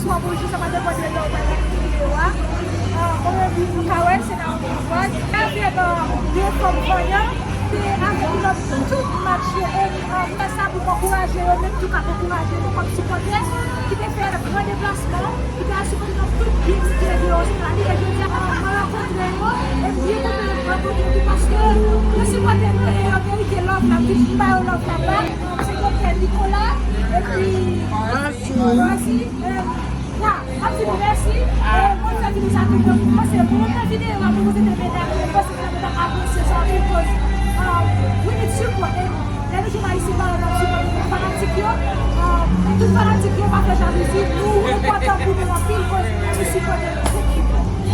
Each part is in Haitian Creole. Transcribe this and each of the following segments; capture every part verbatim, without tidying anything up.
Fò bonjou, sa pa depann de lè w pral gade videyo a. Ah, mwen menm, nou ka wè, se Naomi Edward. Avèk, ah, de fanm vanyan, se avèk lòt tout match yo. E, ah, m fè sa pou m ankouraje yo, menm tou k ap ankouraje nou kòm sipòtè, ki te fè gran deplasman, ki te al sipòte nan tout game ki te gen Ostrali. E jodi a, ah, mwen rankontre yo, e m byen kontan rankontre yo tou paske yo sipòte nou e yo merite love la. M ba yo love la bak. Se Doktè Nicolas, epi Rosie, eh, ya, m ap di nou mèsi. Eh, mwen fè videyo sa tou, mwen panse mwen fè videyo a pou nou te medam, mwen panse ke nou t ap apresye sa anpil koz, ah, we need support. Eh, lè nou jwenn Ayisyen pa yo, n ap sipòte tout fanatik yo. Ah, tout fanatik yo pa fè jalouzi, nou enpòtan pou nou anpil koz nou sipòte nou.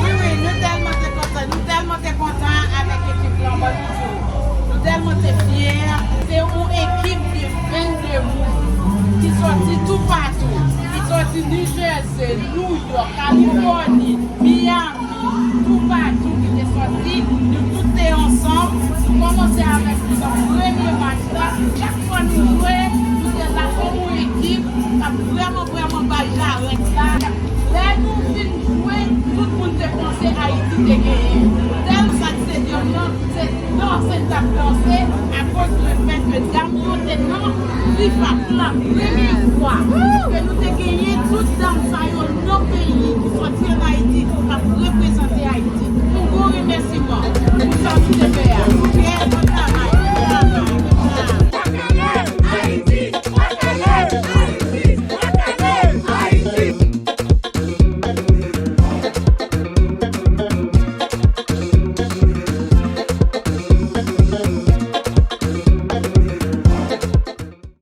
Wi, wi, nou tèlman te kontan, nou tèlman te kontan avèk ekip lan, mwen toujou. Nou tèlman te fyè. Se yon ekip de vennde moun ki sòti toupatou, ki sòti New Jersey, New York, Californie, Miami, toupatou ki te sòti. Nou tout te ansanm. Nou kòmanse avèk premye match la. Chak fwa nou jwe, nou te la kòm yon ekip k ap vrèman, vrèman bay jarèt la. Lè nou fin jwe, tout moun te panse Ayiti te genyen. Tèl sa k se dènye an, se danse n t ap danse, akoz lefèt ke dam yo te nan FIFA la premye fwa ke nou te genyen tout dam sa yo